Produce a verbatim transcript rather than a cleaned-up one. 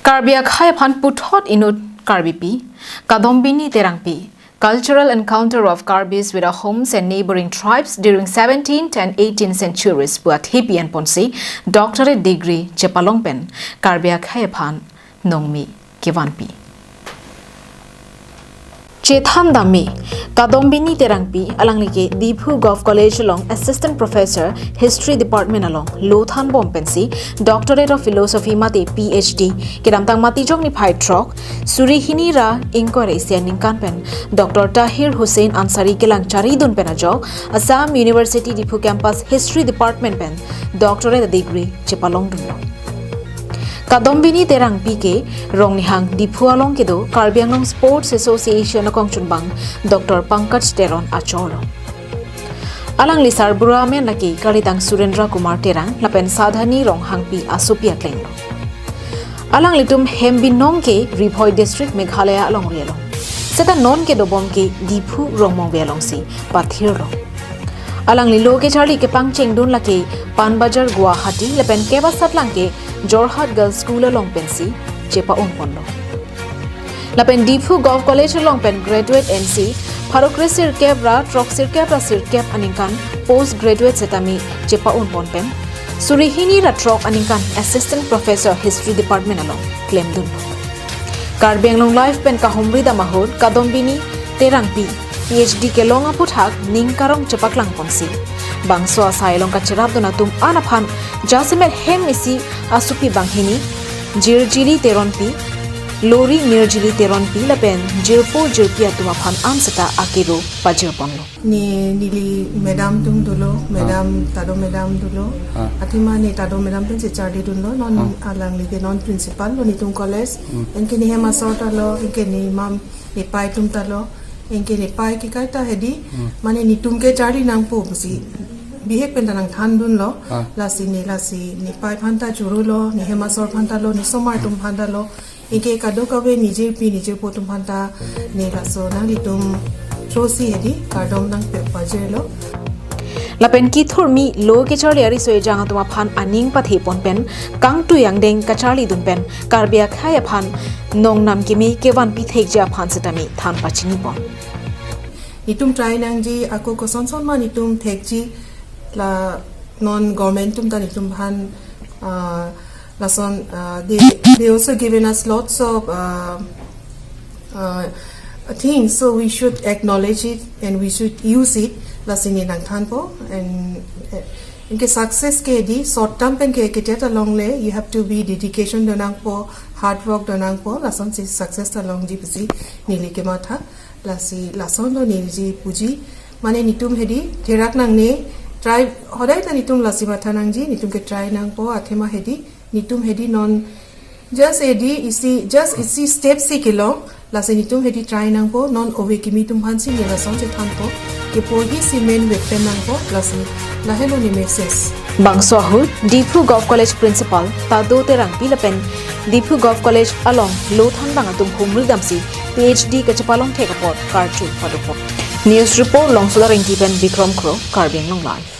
Karbi akhei aphan puthot inut Karbipi, Kadombini Terangpi, Cultural Encounter of Karbis with the Homs and Neighboring Tribes during seventeenth and eighteenth centuries pu athepi enponsi doctorate degree chepalong pen Karbi akhei aphan nongmi kevanpi. Chethan dammi, Kadombini Terangpi, alangli ke Diphu Govt College along Assistant Professor, History Department along lo thanbom pensi Doctorate of Philosophy mate P H D kedamtang Matijong niphai throk, suri hini ra ingkoi ra isi aningkan pen Doctor Tahir Hussain Ansari kelang charidun pen ajok Assam University Diphu Campus History Department pen doctorate degree chepalongdunlo. Kadombini Terangpi ke Rongnihang Diphu along kedo Karbi Anglong Sports Association akongchunbang Doctor Pankaj Teron achorlo. Alangli sarbura amen lake kalitang Surendra Kumar Terang lapen Sadhani Ronghangpi asopi aklenglo. Alanglitum hem binong ke Ri Bhoi District, Meghalaya alongri along. Seta non kedobom ke Diphu rongmongve alongsi pathirlo. Alangli lo kecharli kepangchengdun lake Panbazar Guwahati lapen kep asatlang ke Jorhat Girls School along pensi chepa-ongponlo. Lapen Diphu Govt College along pen graduate ensi pharo kre sirkep ra throk sirkep ra sirkep aningkan post graduate setame chepa-ongpon pen suri hini ra throk aningkan Assistant Professor History Department along klemdunlo. Karbi Anglong Live pen kahumri dam ahut Kadombini Terangpi P H D kelong aphuthak ning karong chepaklangponsi bangso asai along kacherapdun atum an aphan jasemet hem isi asopi banghini, Jirjili Teronpi, Lori Nirjili Teronpi lapen jirpo jirpi atum aphan an seta akero pajirponlo. Ne neli madam atum dolo, madam, Tado madam dolo. Ah. Athema ne Tado madam pen checharlidunlo, non Ah. alangli ke non principal lo netum college. Hmm. Anke ne hem asor ta lo, anke ne mam nepei atum ta lo, anke nepei ke kaita hedi, Hmm. mane netum ke charli nangpo pusi bihek pen ta nangthandunlo, Ah. lasi ne lasi nepei aphan ta chorolo, ne hem asor aphan ta lo, ne osomar atum aphan ta lo, anke kadokave ne jirpi ne jirpo atum aphan ta ne laso nanglitum through si hedi kardom nangpepajirlo. Lapen kethurmi lo kecharli ariso ejang atum aphan aning pathepon pen kangtui angdeng kacharlidun pen Karbi akhei aphan nongnam keme kevanpi thekji aphan setame than pachinipon. Netum try nangji, ako kosonson ma netum thekji, la non government atum ta netum aphan, ah, lason, ah, they, they also given us lots of, ah, uh, things, so we should acknowledge it and we should use it. Lasi ne nangthanpo, and, uh, anke success ke di short term pen ke ketia ta longle, you have to be dedication do nangpo, hard work do nangpo, lasonsi success ta longji pusi neli kematha, lasi lason do neli puji, mane netum hedi therak nangne, try, hodai ta netum lasi matha nangji, netum ke try nangpo, athema hedi, netum hedi non just hedi isi, just isi step si kelong, lasi netum hedi try nangpo, non ove kimi atum aphansi ne lasonsi thanpo, kepo hi si main weapon nangpo, lasi lahelo ne message. Bangso ahut, Diphu Govt College Principal Tado Terangpi lapen Diphu Govt College along lo thanbang atum humri damsi P H D kachepalong thek apot karju padopo. News report Longsodar Ingti pen Bikram Kro, Karbi Anglong Live.